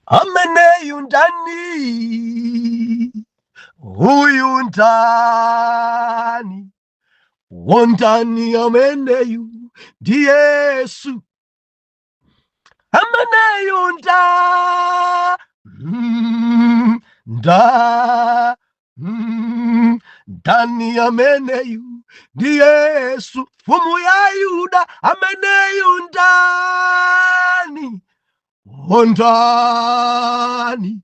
Ameneyu ndani? Uyu ndani? Wondani ameneyu ndi Yesu. Ameneyu nda nda ndani ameneyu ndi Yesu, mfumu ya Yuda. Ameneyu ndani? Wondani,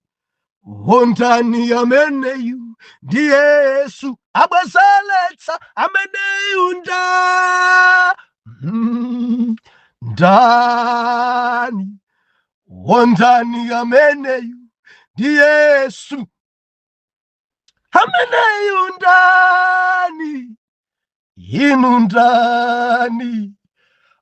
wondani ameneyu ndi Yesu, abwezeletsa. Ameneyu nda ndani? Wondani ameneyu ndi Yesu. Ameneyu ndani? Inu ndani?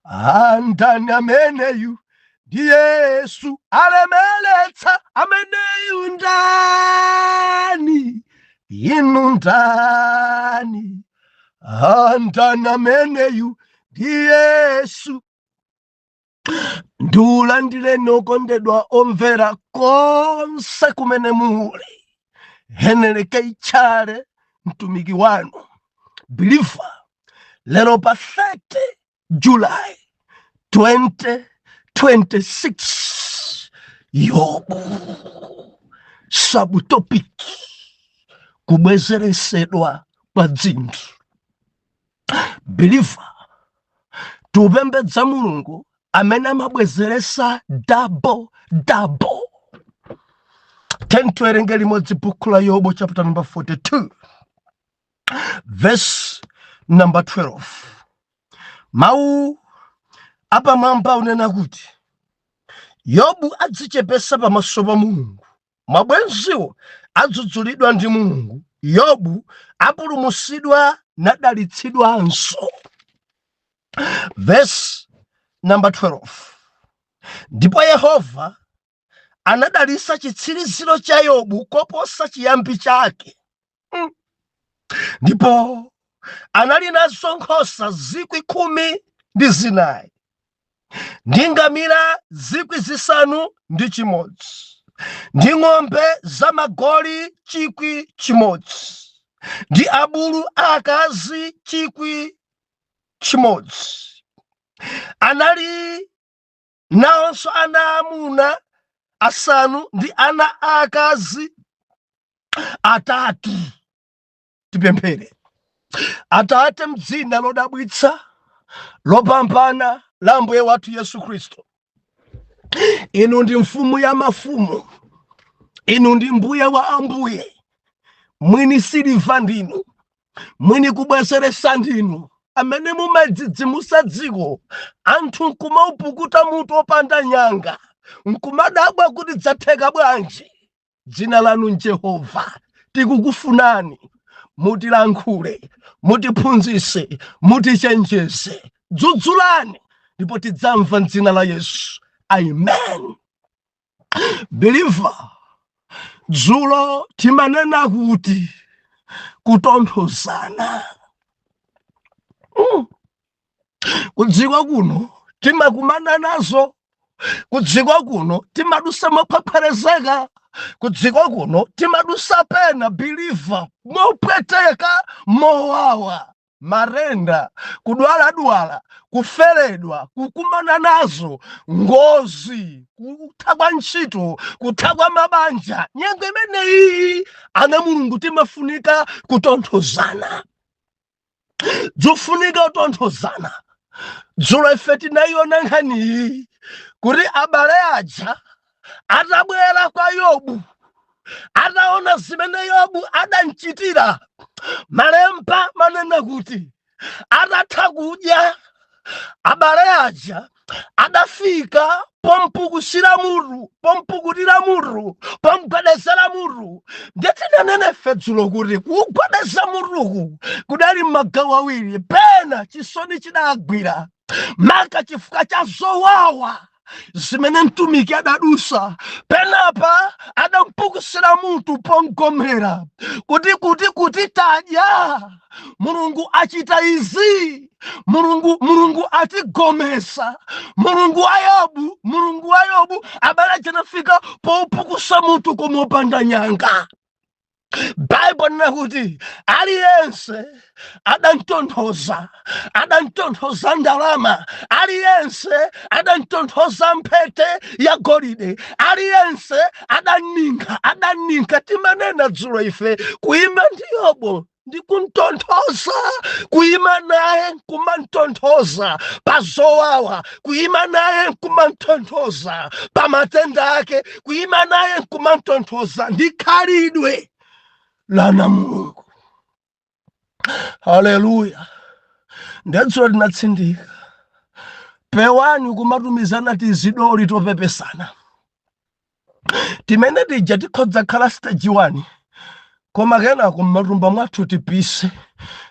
Andani ameneyu ndi Yesu, alemeletsa. Ameneyu ndani? Inu ndani? Andani ameneyu ndi Yesu. Ndiulandireni okondedwa omvera konse kumene muli. Henry K Chale, mtumiki wanu believer, lero pa 30 July 2026, Yobu subtopic, kubwezeresedwa kwa dzinthu. Believer, tiupembedza Mulungu amene amabwezeresa double double. 10 tiwerenge limodzi buku la Yobu chapter number 42 verse number 12. Mawu apamwamba unena kuti Yobu adzichepesa pamaso pa Mulungu, mabwenziwo adzudzulidwa ndi Mulungu, Yobu apulumutsidwa nadalitsidwanso. Verse number 12: Ndipo Yehova anadalitsa chitsiriziro cha Yobu koposa chiyambi chake. Ndipo anali nazo nkhosa 14,000 ndi ngamira 6,000 ndi ng'ombe zamagoli 1,000 ndi abulu akazi 1,000. Anali nawonso ana amuna asanu ndi ana aakazi atatu. Tipemphere. Atate, mdzina lodabwitsa lopambana la Ambuye wathu Yesu Khristu, inu ndi mfumu ya mafumu, inu ndi mbuye wa ambuye, mwini siliva ndinu, mwini kubwezeresa ndinu, amene mumadzidzimusa dziko, anthu nkumaupukuta mutu opanda nyanga, nkumadabwa kuti dzatheka bwanji. Dzina lanu Njehova. Tikukufunani mutilankhule, mutiphunzitse, mutichenjeze. Dzudzulani ndipo tidzamva mdzina la Yesu, amen. Believer, dzulo timanena kuti kutonthozana. Kudziko kuno timakumana nazo, kudziko kuno timadusa mophwepherezeka, kudziko kuno timadusa pena, believer, mopweteka, mowawa, marenda, kudwaladwala, kuferedwa, kukumana nazo ngozi, kutha kwa ntchito, kutha kwa mabanja. Nyengo imeneyi, ana Mulungu, timafunika kutonthozana, dzofunika kutonthozana. Dzulo ife tinayiona nkhaniyi kuti abale aja atabwera kwa Yobu, ataona zimene Yobu adamchitira, malemba manena kuti atatha kudya, abale aja adafika pompukusira mutu, pompukutira mutu, pomgwedezera mutu. Nditinanene ife dzulo kuti kugwedeza mutuku kudali m'magawo awiri. Pena chisoni chidagwira maka chifukwa cha zowawa zimene mtumiki adadusa penapa, adampukusira mutu pongomera kuti tadya, Mulungu achita izi, Mulungu atigomesa, Mulungu wa Yobu, Mulungu wa Yobu. Abale achanafika poupukusa mutu komopanda nyanga. Baibo lina kuti aliyense adantonthoza, adantonthoza ndalama, aliyense adantonthoza mphete ya golide, aliyense adaninga, adaninga. Timanena dzulo ife, kuyima ndi Yobo ndi kuntonthoza, kuyima naye nkumantonthoza pa zowawa, kuyima naye nkumantonthoza pa matenda ake, kuyima naye nkumantonthoza ndi khalidwe lana Mulungu. Haleluya! Ndedzulo tinatsindika, pewani kumatumizana tizidoli topepesana timene tija. Tikhodza khala stage 1, koma kenako mmatumba mwathu tipise,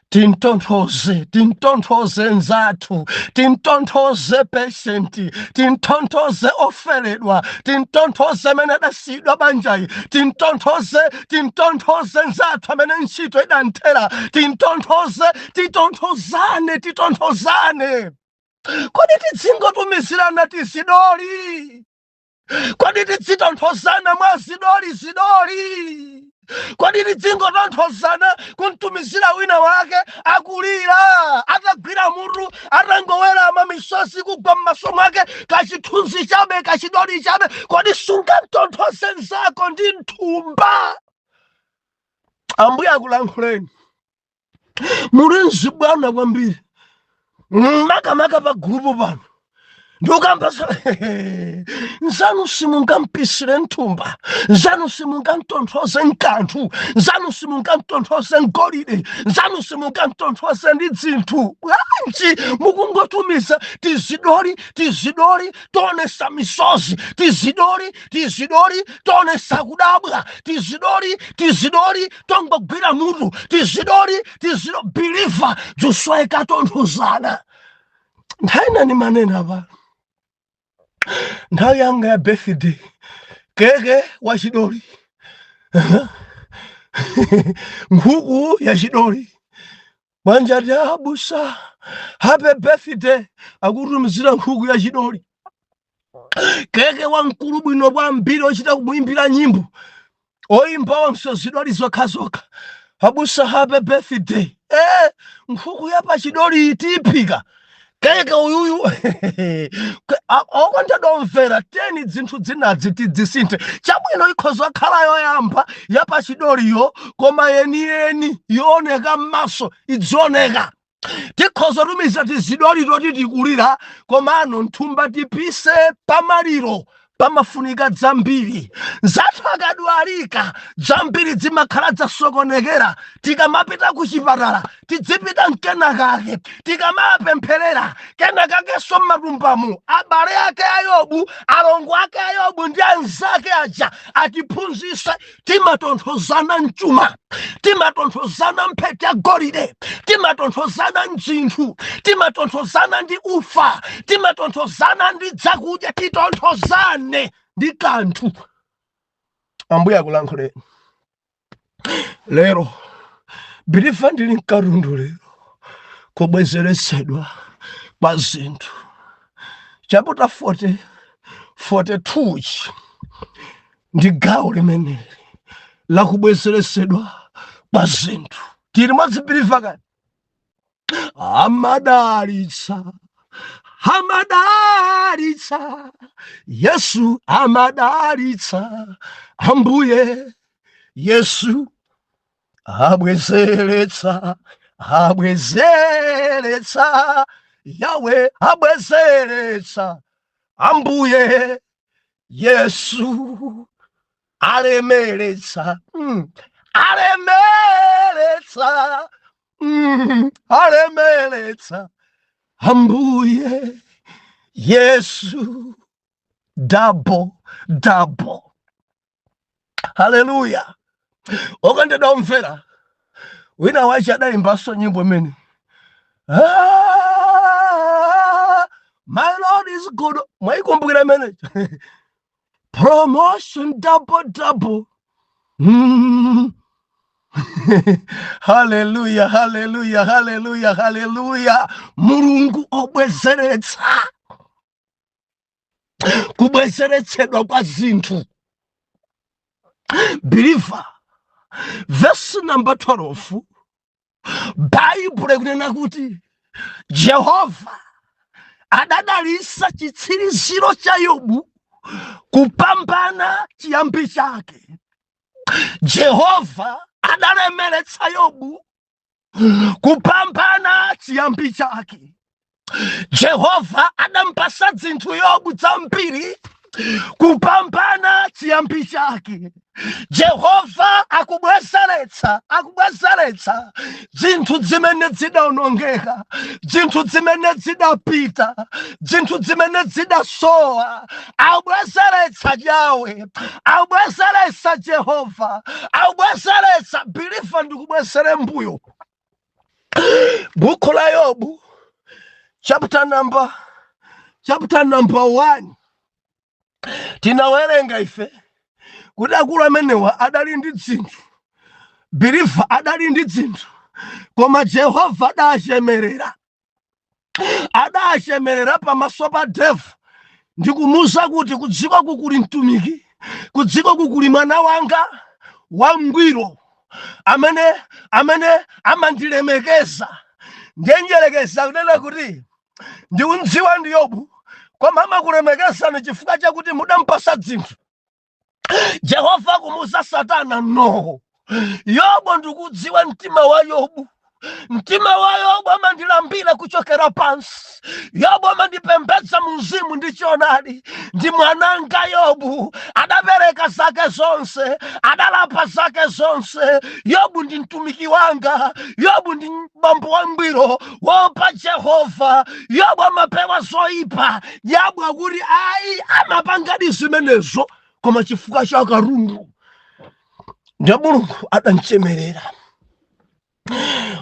tintonthoze, tintonthoze nzathu, tintonthoze patient, tintonthoze oferedwa, tintonthoze amene adasiyidwa banjayi, tintonthoze, tintonthoze nzathu amene ntchito idanthera, tintonthoze, titonthozane, titonthozane. Kodi tidzingotumizirana tizidoli? Kodi tidzitonthozana mwa zidoli zidoli? Kodi tidzingotonthozana kumtumizira wina wake akulira, atagwira mutu, atangowerama, misozi kugwa m'maso mwake, kachithunzi chabe, kachidoli chabe? Kodi sungamtonthoze nzako ndi nthumba? Ambuye akulankhuleni. Muli mzibwana kwambiri, makamaka pa gulupu pano. Ndikukamba nzanu, simungampisire nthumba nzanu, simungamtonthoze nkanthu nzanu, simungamtonthoze ngolide nzanu, simungamtonthoze ndi dzinthu. Bwanji mukungotumiza tizidoli tizidoli tonesa misozi, tizidoli tizidoli tonesa kudabwa, tizidoli tizidoli tongogwira mutu, tizidoli tizidoli? Believer, juswaika tonthozana. Nthawi nani manena pa nthawi yanga ya birthday, keke wachidoli, nkhuku yachidoli, bwanja ati, "Abusa, happy birthday." Akutumizira nkhuku yachidoli, keke wamkulu bwino kwambiri, ochita kumuimbira nyimbo, oyimba onse zidoli zokhazokha. "Abusa, happy birthday." Nkhuku yapachidoli tiyiphika, keke uyuyu. Okondedwa omvera, teni dzinthu dzinazi tidzisinthe. Chabwino, ikhoza khala yoyamba yapachidoliyo, koma yeniyeni yooneka m'maso idzioneka. Tikhoza tumiza tizidoli toti tikulira, komano nthumba tipise. Pamaliro pamafunika dzambiri. Zathu akadwalika, dzambiri zimakhala zasokonekera. Tikamapita ku chipatala, tidzipita mkenakake, tikamapempherera kenakakenso m'matumbamu. Abale ake a Yobu, alongo ake a Yobu ndi anzake aja atiphunzitse. Timatonthozana mchuma, timatonthozana mphete ya golide, timatonthozana mdzinthu, timatonthozana ndi ufa, timatonthozana ndi dzakudya, titonthozane ndi kanthu. Ambuye akulankhuleni lero. Believer, ndili mkatundu lero, kubwezeretsedwa kwa zinthu. Chapter 40 42 chi ndi gawo limeneli lakubwezeretsedwa kwa zinthu. Tili mwadzi, believer? Kani amadalitsa, amadalitsa Yesu, amadalitsa Ambuye Yesu, abwezeretsa, abwezeretsa Yawe, abwezeretsa Ambuye Yesu, alemeretsa, alemeretsa, alemeretsa Ambuye Yesu, double double. Haleluya! Okondedwa omvera, wina wache adayimbanso nyimbo imene. Ah, My Lord is good. Mwayikumbukira imene? Promotion double double. Haleluya, haleluya, haleluya, haleluya! Mulungu obwezeretsa, kubwezeretsedwa kwa zinthu. Believer, verse number 12, Baibulo ikunena kuti Jehova adadalitsa chitsiriziro cha Yobu kupambana chiyambi chake. Jehova adalemeretsa Yobu kupambana chiyambi chake. Jehova adampasa zinthu Yobu zambiri kupambana chiyambi chake. Jehova akubwezeretsa, akubwezeretsa zinthu zimene zidawonongeka, zinthu zimene zidapita, zinthu zimene zidasowa. Akubwezeretsa Yawe, akubwezeretsa Jehova, akubwezeretsa. Believer, ndikubwezere mbuyo. Buku la Yobu, chapter number 1, tinawerenga ife kuti akulu amenewa adali ndi zinthu. Believer, adali ndi zinthu, koma Jehova adachemerera, adachemerera pamaso pa devil ndikumuwuza kuti kudziko kukuli mtumiki, kudziko kukuli mwana wanga wangwiro amene amandilemekeza. Ndiyenjerekeza kunena kuti ndiundziwa ndi Yobu, koma amakulemekezani chifukwa chakuti mudampasa dzinthu. Jehova kumuza Satana, "No, Yobu, ndikudziwa mtima wa Yobu. Mtima wa Yobu amandilambira kuchokera pansi. Yobu amandipembedza mu mzimu ndi choonadi. Ndi mwananga Yobu, adapereka zake zonse, adalapa zake zonse. Yobu ndi mtumiki wanga. Yobu ndi bambo wangwiro wopa Jehova. Yobu amapewa zoyipa." Yobu akuti ayi, amapangadi zimenezo, koma chifukwa cha katundu. Ndiye Mulungu adamchemerera,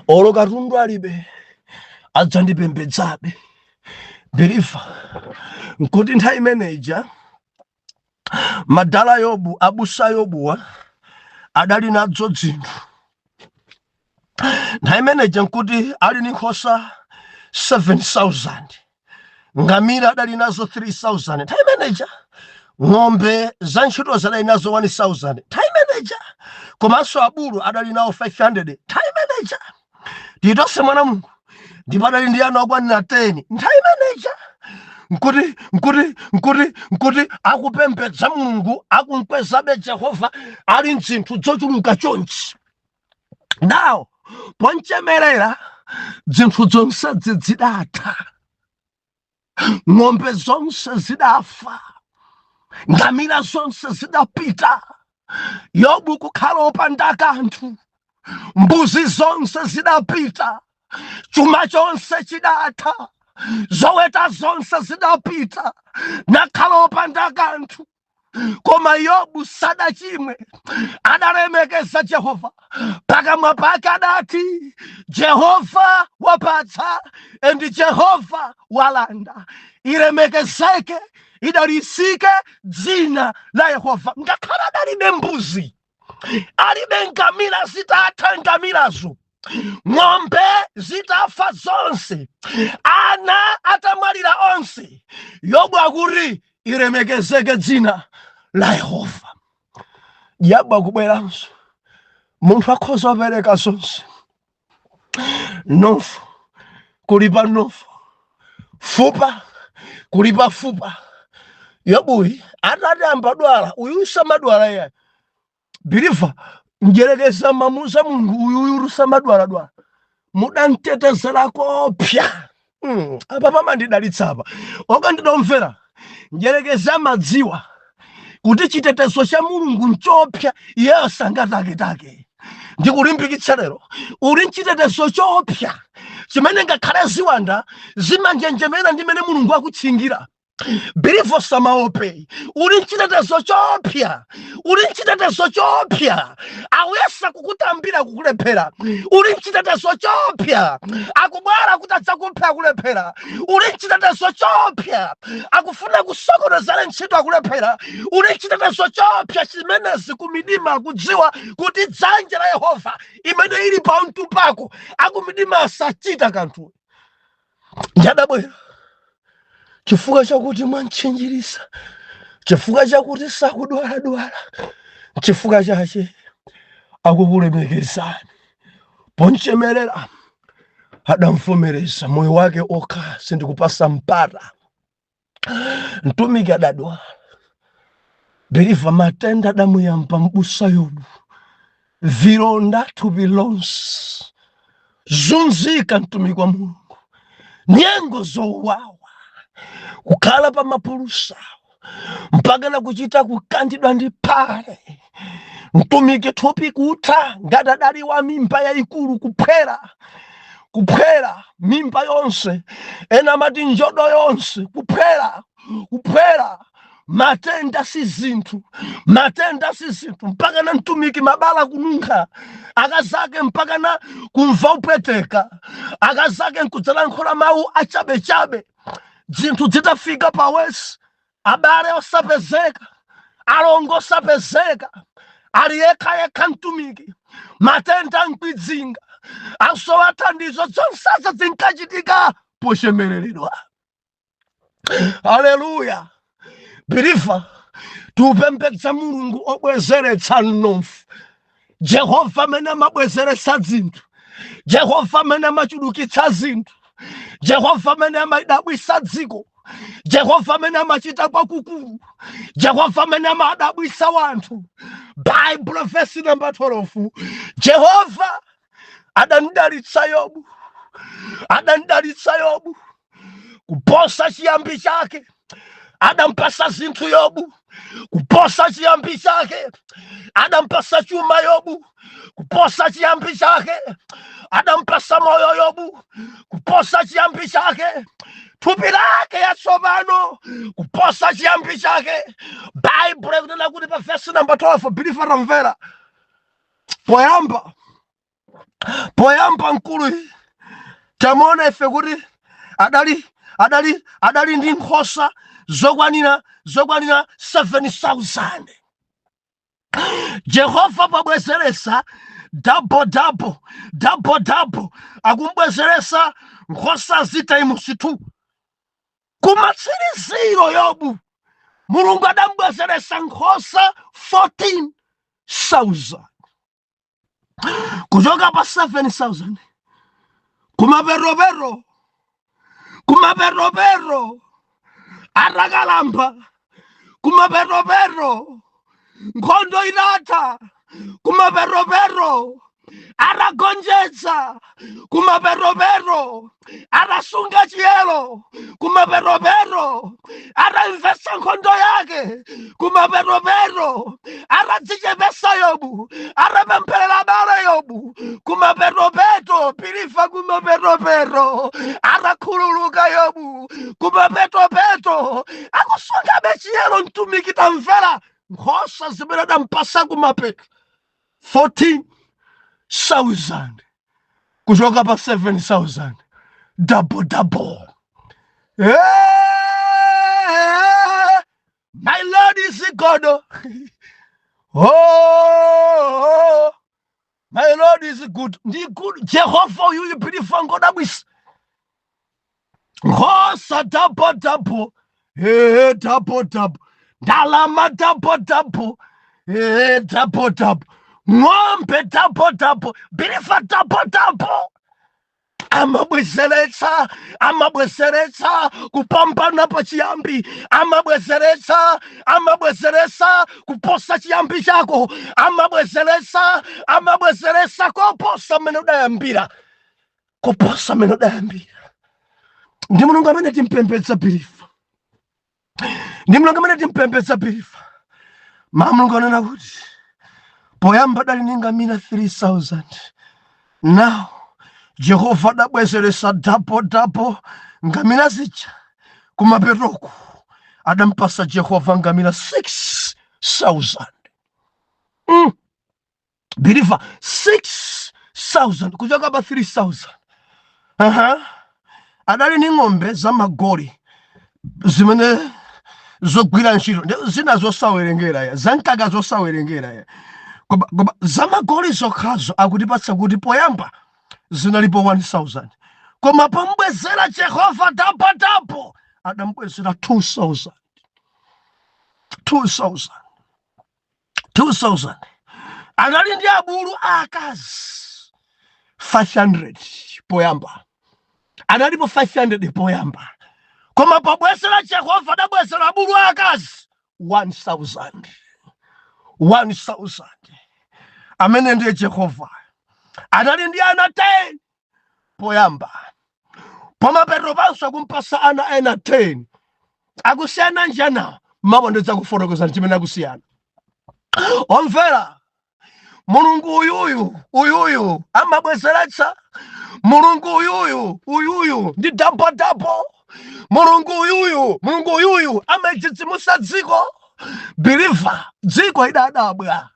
"Olo katundu alibe, adzandipembedzabe." Believer, nkuti nthawi imeneja madala Yobu, abusa Yobuwa, adali nadzo dzinthu. Nthawi imeneja nkuti ali ni nkhosa 7000, ngamira adali nazo 3000 nthawi imeneja, ng'ombe za ntchito adali nazo 1000 nthawi imeneja, komanso abulu adali nawo 500 nthawi imeneja. Titonse mwana Mulungu, ndipo adali ndi ana okwanira 10 nthawi imeneja. Nkuti akupembedza Mulungu, akunkwezabe Jehova, ali mzinthu zochuluka chonchi. Nawo ponchemerera, zinthu zonse zidatha, ng'ombe zonse zidafa, ngamira zonse zidapita, Yobu kukhala opanda kanthu. Mbuzi zonse zidapita, chuma chonse chidatha, zoweta zonse zidapita, nakhala opanda kanthu. Koma Yobu sadachimwe, adalemekeza Jehova. Pakamwa pake adati, "Jehova wapatsa and Jehova walanda, ilemekezeke, idalisike dzina la Yehova." Ngakhale adalibe mbuzi, alibe ngamira, zitatha ngamirazo, ng'ombe zitafa zonse, ana atamwalira onse, Yobu akuti, "Ilemekezeke dzina la Yehova." Yobu akubweranso, munthu akhoza kupereka zonse, nofu kulipa nofu, fupa kulipa fupa. Yobuyi atati ambadwala, uyu samadwala iyayi. Believer, njerekeza mamuza Mulungu, uyuyu samadwaladwala, mudamtetezera kopya. Apa pamandidalitsa apa, okandidomvera. Njerekeza madziwa kuti chitetezo cha Mulungu nchopya, iyeyo sangataketake. Ndikulimbikitsa lero, uli mchitetezo chopya chimene ngakhale ziwanda zimanjenjemera ndi mene Mulungu akutchingira. Believer, samaope, uli mchitetezo choopsa, uli mchitetezo choopsa. Awuyesa kukutambira, kukulephera. Uli mchitetezo choopsa. Akubwera kuti adzakupha, akulephera. Uli mchitetezo choopsa. Akufuna kusokonezera ntchito, akulephera. Uli mchitetezo choopsa. Chimenezi kumidima akudziwa kuti dzanja la Yehova imene ili pamutu pako, akumidima asachita kanthu. Njadabwera chifukwa chakuti mwamtchinjirisa, chifukwa chakuti sakudwaladwala, chifukwa chache akukulemekezani. Ponchemerera adamvomereza moyo wake okha. Sindikupasa mpata. Mtumiki adadwala, believer. Matenda adamuyamba mbusa Yobu, vilonda thupi lonse, zunzika mtumiki wa Mulungu, nyengo zowawa, kukhala pa mapulusa mpaka na kuchita kukandidwa ndi phale. Mtumiki thupi kutha ngati adali wa mimba yayikulu, kuphwera, kuphwera mimba yonse, ena amati njodo yonse, kuphwera, kuphwera. Matenda si zinthu, matenda si zinthu. Mpaka na mtumiki mabala kununkha, akazake mpaka na kumva upweteka, akazake nkudzalankhula mawu achabechabe. Zinthu zitafika pawesi, abale osapezeka, alongo osapezeka, ali yekha yekha mtumiki, matenda mkwidzinga, asowa thandizo. Zonsezo zinkachitika pochemereredwa. Haleluya! Believer, tiupembedza Mulungu obwezeretsa mnofu, Jehova amene amabwezeretsa zinthu, Jehova amene amachulukitsa zinthu, Jehova amene amadabwisa dziko, Jehova amene amachita kwakukulu, Jehova amene amadabwisa wanthu. Bible verse number 12: Jehova adandidalitsa Yobu, adandidalitsa Yobu kuposa chiyambi chake. Adampasa zinthu Yobu kuposa chiyambi chake. Adampasa chuma Yobu kuposa chiyambi chake. Adampasa moyo Yobu kuposa chiyambi chake, thupi lake yatsopano kuposa chiyambi chake. Baibulo ikunena kuti pa vesi namba 12, believer, tamvera. Poyamba, poyamba mkulu tamuona ife kuti adali ndi nkhosa zokwanira 7000. Jehova pabwezeresa double, double, double, double, akumbwezeresa nkhosa zi times 2. Kumatsiriziro Yobu Mulungu adambwezeresa nkhosa 14,000 kuchoka pa 7000. Kumaperopero, kumaperopero atakalamba, kumaperopero nkhondo itatha, kumaperopero atagonjetsa, kumaperopero atasunga chiyero, kumaperopero atamvetsa nkhondo yake, kumaperopero atadzichepesa Yobu, atapempherera abale Yobu, kumapetopeto, believer, kumapetopero atakhululuka Yobu, kumapetopeto akusungabe chiyero mtumiki. Tamvera, nkhosa zimene adampasa kumapeto 14,000 kuchoka pa 7000, double, double. Hey, my Lord is God. Oh, my Lord is good. Ndi good Jehova uyuyu, believer, ngodabwisa. Nkhosa double, double, hey, double, double, ndalama double, double, hey, double, double, ng'ombe double, double, believer, double, double. Amabwezeretsa, amabwezeretsa kupambana pa chiyambi, amabwezeretsa, amabwezeretsa kuposa chiyambi chako, amabwezeretsa, amabwezeretsa koposa mmene udayambira, koposa mmene udayambira. Ndi Mulungu amene timpembedza, believer. Ndi Mulungu amene timpembedza, believer. Ma Mulungu anena kuti poyamba dali ningamira 3000, now Jehova adabwezeresa double, double ngamira zija kumapetoku. Adampasa Jehova ngamira 6000. Believer, 6000 kuchoka pa 3000. Adali ni ng'ombe zamagoli zimene zogwira ntchito, zina zosawerengera ya zamkaka zosawerengera ya, koma zamagoli zokhazo akutipatsa kuti poyamba zinalipo 1000, koma pombwezera Jehova double double, adambwezera 2000, 2000, 2000. Anali ndi abulu aakazi 500 poyamba, analipo 500 poyamba, koma pobwezera Jehova adabwezera abulu aakazi 1000, 1000. Amene ndiye Jehova. Anali ndi ana 10 poyamba, pamapeto panso akumpasa ana ena 10. Akusiyana njana mawa ndidzakufotokoza chimene akusiyana. Omvera, Mulungu uyuyu uyuyu amabwezeretsa. Mulungu uyuyu uyuyu ndi double double. Mulungu uyuyu, Mulungu uyuyu amadzidzimusa dziko. Believer, dziko idadabwa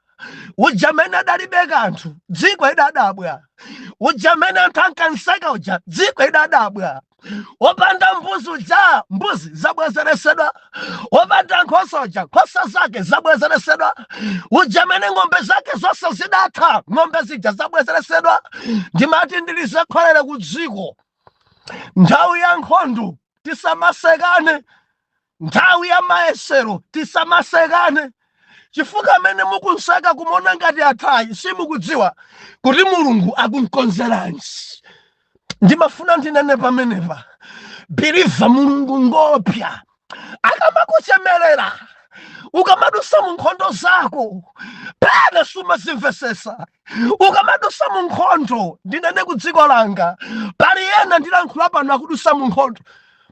uja amene adalibe kanthu, dziko idadabwa uja amene anthu ankanseka uja, dziko idadabwa. Wopanda mbuzi uja, mbuzi zabwezeresedwa. Wopanda nkhosa uja, nkhosa zake zabwezeresedwa. Uja amene ng'ombe zake zonse zidatha, ng'ombe zija zabwezeresedwa. Ndimati ndilizekholere ku dziko nthawi ya nkhondo tisamasekane, nthawi ya mayesero tisamasekane, chifukwa amene mukunseka kumona ngati athayi, simukudziwa kuti Mulungu akunkonzeranji. Ndimafuna ndinene pamenepa, believer, Mulungu ngopya. Akamakuchemerera ukamadusa mu nkhondo zako, pena sumazimvesesa. Ukamadusa mu nkhondo, ndinene ku dziko langa, pali ena ndilankhula pano akudusa mu nkhondo,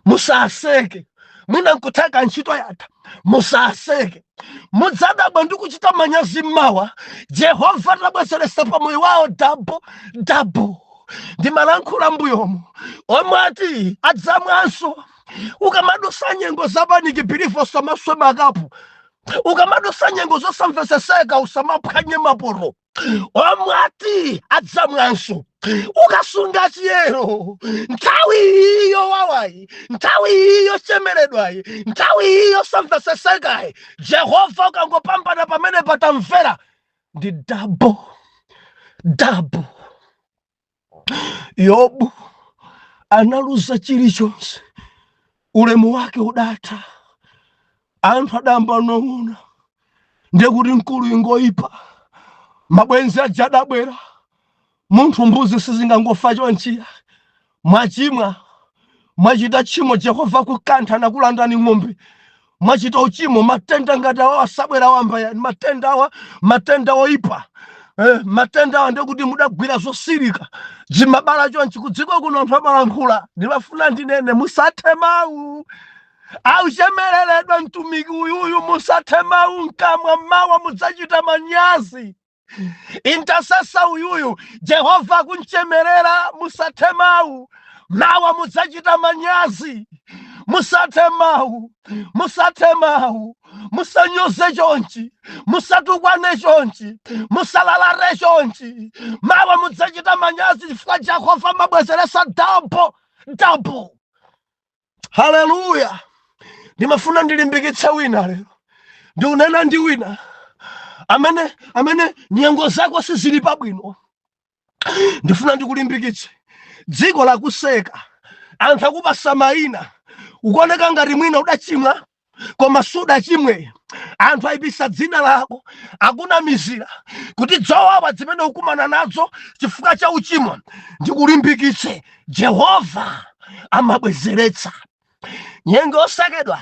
musaseke. Mwina nkutheka ntchito yatha, musaseke. Mudzadabwa ndi kuchita manyazi mmawa Jehova atabwezeresa pamoyo wawo double double. Ndimalankhula mbuyomo omwe ati adzamwanso. Ukamadusa nyengo za panic, believer, usamaswe makapu. Ukamadusa nyengo zosamveseseka, usamaphwanye mapoto. Omwe ati adzamwanso ukasunga chiyero nthawi iyo wawayi, nthawi iyo chemeredwayi, nthawi iyo samvesesekayi, Jehova ukangopambana pamene patamvera ndi double double. Yobu analuza chilichonse, ulemu wake udatha, anthu adamba nong'ona, ndiye kuti mkulu ingoipa. Mabwenzi aja adabwera, munthu mbuzi sizingangofa chonchiya, mwachimwa, mwachita tchimo, Jehova kukantha nakulandani ng'ombe, mwachita uchimo, matenda ngati awa asabwera wamba yani, matenda awa, matenda oipa, matenda awa ndekuti mudagwira zosirika zimabala chonchi. Kudziko kuno anthu amalankhula. Ndimafuna ndinene, musathe mawu. Auchemereredwa mtumiki uyuyu, musathe mawu mkamwa, mawa mudzachita manyazi. Intercessor uyuyu Jehova akunchemerera, musathe mawu, mawa mudzachita manyazi. Musathe mawu, musathe mawu, musanyoze chonchi, musatukwane chonchi, musalalate chonchi, mawa mudzachita manyazi, chifukwa Jehova mabwezeresa double double. Haleluya! Ndimafuna ndilimbikitse wina lero, ndikunena ndi wina amene nyengo zako sizili pabwino. Ndifuna ndikulimbikitse. Dziko lakuseka, anthu akupasa mayina, ukuoneka ngati mwina udachimwa koma sudachimwe. Anthu ayipisa dzina lako, akunamizira kuti dzowawa zimene ukumana nazo chifukwa cha uchimo. Ndikulimbikitse, Jehova amabwezeretsa. Nyengo yosekedwa,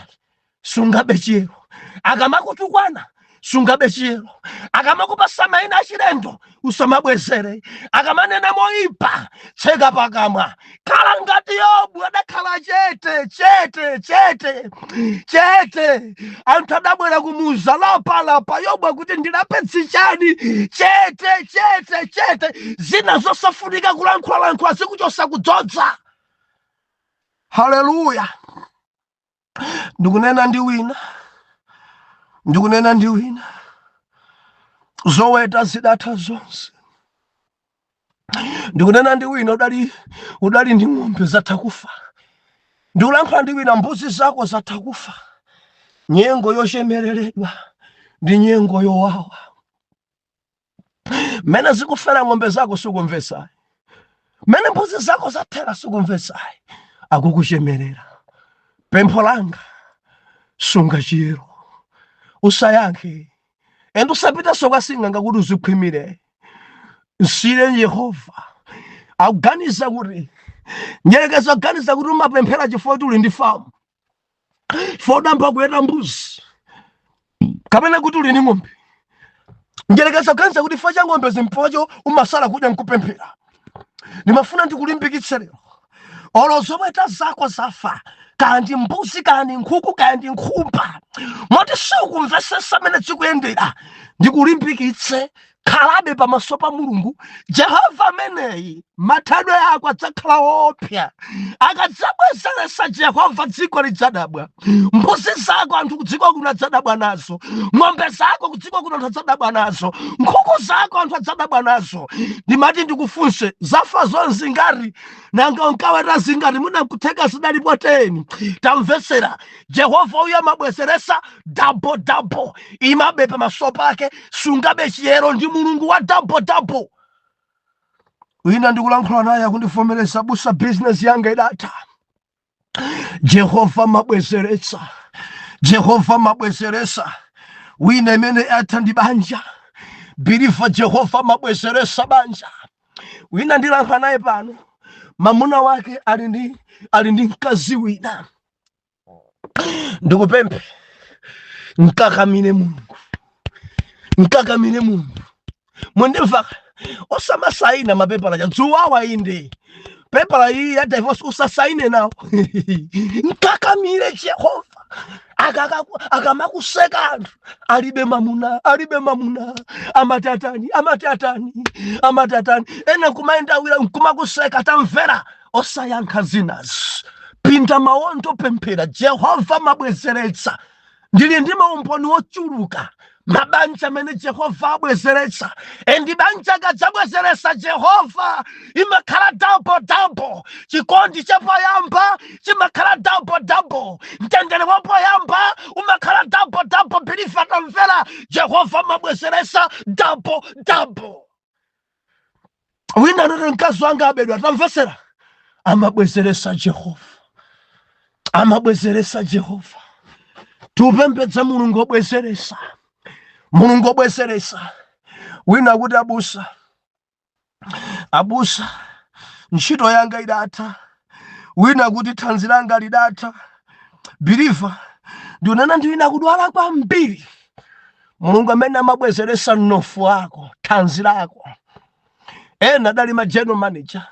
sungabe chiyero. Akamakutukwana, sungabe chiyero. Akamakupasa mayina achilendo, usamabwezere. Akamanena moyipa, tseka pakamwa, khala ngati Yobu, adakhala chete chete chete chete. Anthu adabwera kumuza, lapa lapa. Yobu akuti, ndilape zichani? Chete chete chete. Zina zosafunika kulankhulalankhula zikuchosa kudzodza. Haleluya! Ndikunena ndi wina, ndikunena ndi wina, zoweta zidatha zonse. Ndikunena ndi wina, udali ndi ng'ombe, zatha kufa. Ndikulankhula ndi wina, mbuzi zako zatha kufa. Nyengo yochemereredwa ndi nyengo yowawa. Mmene zikufera ng'ombe zako sikumvetsayi, mmene mbuzi zako zathera sikumvetsayi, akukuchemerera. Pempho langa, sunga chiyero, usayankhe and usapitenso kwa sing'anga kuti uzikhwimire. Msiyire Yehova. Akuganiza kuti nyerekezo, aganiza kuti umapemphera chifukwa kuti uli ndi famu, chifukwa udayamba kuweta mbuzi kapena kuti uli ndi ng'ombe. Njerekeza kuganiza kuti chifukwa cha ng'ombe zimpocho umasala kudya nkupemphera. Ndimafuna ndikulimbikitse lero, olo zoweta zako zafa, kaya ndi mbuzi, kaya ndi nkhuku, kaya ndi nkhumba, moti siukumvesesa mmene zikuyendera, ndikulimbikitse, khalabe pamaso pa Mulungu Jehova ameneyi. Mathedwe ako adzakhala woopsa akadzabwezeresa Jehova. Dziko lidzadabwa. Mbuzi zako anthu kudziko kuno adzadabwa nazo, ng'ombe zako kudziko kuno anthu adzadabwa nazo, nkhuku zako anthu adzadabwa nazo. Ndimati ndikufunse, zafa zonse ngati nanga unkaweta zingati? Mwina nkutheka zidalipo 10. Tamvetsera, Jehova uyo amabwezeresa double double. Imabe pamaso pake, sungabe chiyero, ndi Mulungu wa double double. Wina ndikulankhula naye akundivomereza, busa, business yanga idatha. Jehova mabwezeretsa, Jehova mabwezeretsa. Wina imene atha ndi banja, believer, Jehova mabwezeretsa banja. Wina ndilankhula naye pano, mamuna wake ali ndi mkazi wina. Ndikupemphe, mkakamire Mulungu, mkakamire Mulungu. Mundimva? Osamasaina mapepala cha dzuwawa inde pepala iyi ya divorce usasaine nawo. Mkakamire Jehova. Akamakuseka anthu, alibe mamuna, alibe mamuna, amati atani, amati atani, amati atani, ena nkumayendawira nkumakuseka. Tamvera, osayankha zinazi, pinda mawondo, pemphera. Jehova mabwezeretsa. Ndili ndi maumboni ochuluka, mabanja amene Jehova abwezeretsa. And banja akadzabwezeretsa Jehova imakhala double double. Chikondi chapoyamba chimakhala double double, mtendere wapoyamba umakhala double double. Believer, tamvera, Jehova mabwezeretsa double double. Wina anati, mkazi wanga abedwa. Tamvesera, amabwezeretsa Jehova, amabwezeretsa Jehova. Tiupembedza Mulungu obwezeretsa, Mulungu obwezeretsa. Wina kuti, abusa, abusa, ntchito yanga idatha. Wina kuti thanzi langa lidatha. Believer, ndikunena ndi wina kudwala kwambiri. Mulungu amene amabwezeretsa mnofu wako, thanzi lako. Ena adali ma general manager,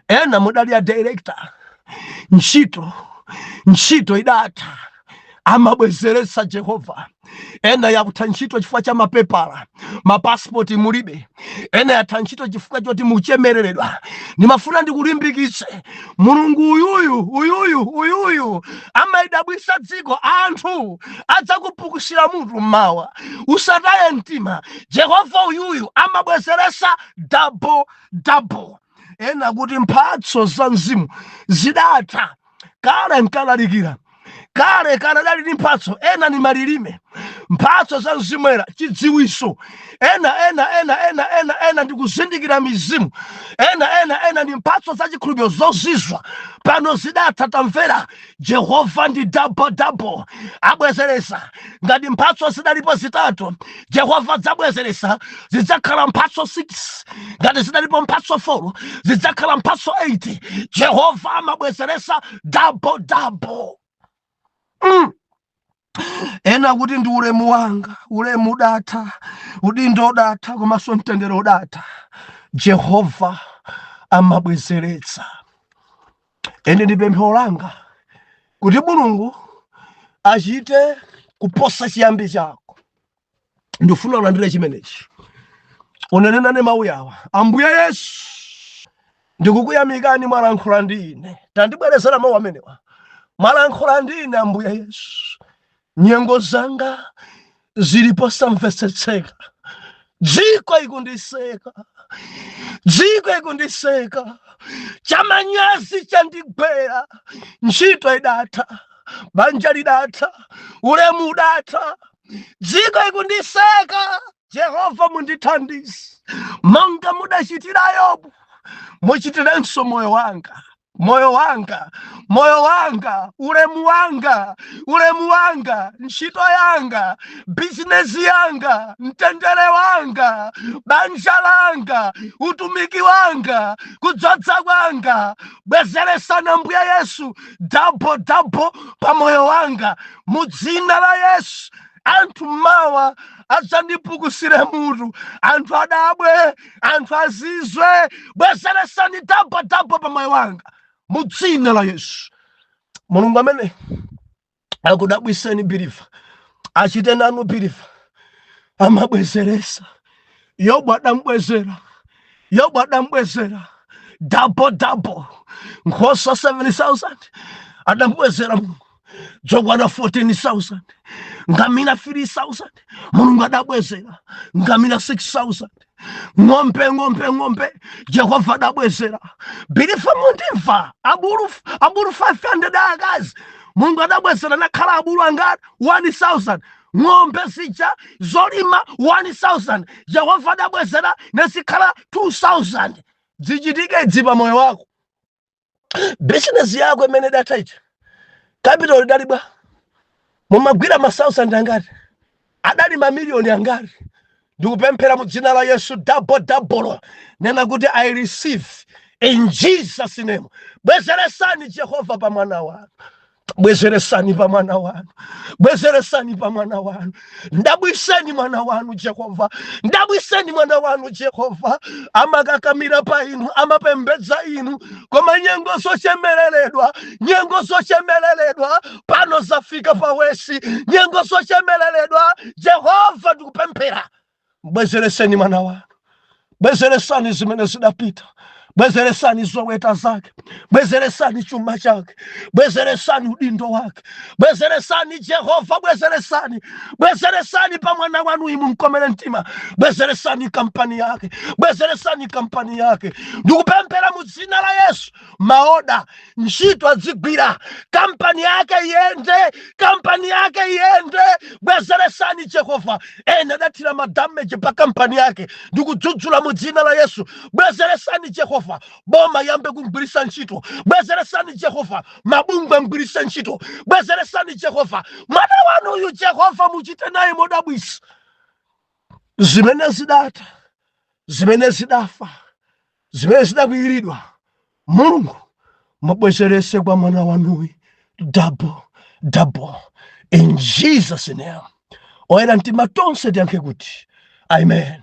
ena mudali a director, ntchito idatha, amabwezeretsa Jehova. Ena yakutha ntchito chifukwa cha mapepala, mapasipoti mulibe. Ena yatha ntchito chifukwa choti muchemereredwa. Ndimafuna ndikulimbikitse, Mulungu uyuyu, uyuyu, uyuyu amayidabwisa dziko. Anthu adzakupukusira mutu mmawa, usataye mtima. Jehova uyuyu amabwezeresa double double. Ena kuti mphatso za mzimu zidatha. Kale nkalalikira kale kale adali ndi mphatso, ena ni malilime, mphatso za mzimu, era chidziwiso, ena ena ena ena ena ena ndi kuzindikira mizimu, ena ena ena ndi mphatso za chikhulupiriro zozizwa. Pano zidatha. Tamvera, Jehova ndi double double, abwezeresa. Ngati mphatso zidalipo zitatu, Jehova adzabwezeresa, zidzakhala mphatso 6. Ngati zidalipo mphatso 4, zidzakhala mphatso 8. Jehova amabwezeresa double double. Ena kuti ndi ulemu wanga, ulemu udatha, udindo udatha, komanso mtendere udatha. Jehova amabwezeretsa. Ende ndi pemphero langa kuti Mulungu achite kuposa chiyambi chako. Ndifuna ulandire chimenechi, unenenane mawu awa: Ambuye Yesu, ndikukuyamikani, mwalankhula ndi ine. Tandibwerezera mawu amenewa. Mwalankhula ndi ine, Ambuye Yesu. Nyengo zanga zili posamvetsetseka. Dziko ikundiseka, dziko ikundiseka, chamanyazi chandigwera. Ntchito idatha, banja lidatha, ulemu udatha, dziko ikundiseka. Jehova, mundithandize monga mudachitira Yobu, muchitirenso moyo wanga, moyo wanga, moyo wanga, ulemu wanga, ulemu wanga, ntchito yanga, bizinesi yanga, mtendere wanga, banja langa, utumiki wanga, kudzodza kwanga. Bwezeresani, Ambuye Yesu, double double pa moyo wanga mu dzina la Yesu. Anthu mawa adzandipukusire mutu, anthu adabwe, anthu azizwe. Bwezeresani double double pa moyo wanga mu dzina la Yesu. Mulungu amene akudabwiseni, believer, achite nanu, believer. Amabwezeresa. Yobu adambwezera, Yobu adambwezera double double. Nkhosa 7000 adambwezera Mulungu, zokwana 14,000. Ngamira 3000 Mulungu adabwezera, ngamira 6000. Ng'ombe, ng'ombe, ng'ombe Jehova adabwezera. Believer, mundimva? Abulu, abulu 500 akazi Mulungu adabwezera, nakhala abulu angati? 1000. Ng'ombe zija zolima 1000 Jehova adabwezera, nezikhala 2000. Zichitike idzi pa moyo wako. Bizinesi yako imene idatha ija, capital idali bwa? Mumagwira ma 1000 angati? Adali mamiliyoni angati? Ndikupemphera mu dzina la Yesu, double double. Nena kuti, "I receive in Jesus' name." Bwezeresani, Jehova, pa mwana wanu. Bwezeresani pa mwana wanu, bwezeresani pa mwana wanu. Ndabwiseni mwana wanu, Jehova. Ndabwiseni mwana wanu, Jehova. Amakakamira pa inu, amapembedza inu, koma nyengo zochemereredwa, nyengo zochemereredwa pano zafika pa worse. Nyengo zochemereredwa, Jehova, ndikupemphera, bwezereseni mwana wanu. Bwezeresani zimene zidapita, bwezeresani zoweta zake, bwezeresani chuma chake, bwezeresani udindo wake. Bwezeresani, Jehova, bwezeresani, bwezeresani pa mwana wanu. Imu mkomere mtima. Bwezeresani kampani yake, bwezeresani kampani yake. Ndikupemphera mu dzina la Yesu, ma order, ntchito adzigwira, kampani yake iyende, kampani yake iyende. Bwezeresani, Jehova. Ena adathira ma damage pa kampani yake, ndikudzudzula mu dzina la Yesu. Bwezeresani, Jehova. Boma yambe kugwiritsa ntchito. Bwezeresani, Jehova. Mabungwe amgwiritse ntchito. Bwezeresani, Jehova. Mwana wanu uyu, Jehova, muchite naye modabwisa. Zimene zidatha, zimene zidafa, zimene zidakwiyiridwa, Mulungu, mubwezerese kwa mwana wanuyi double double in Jesus' name. Oyera mtima tonse tiyankhe kuti amen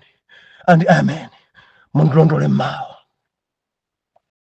and amen. Mundilondole mmawa.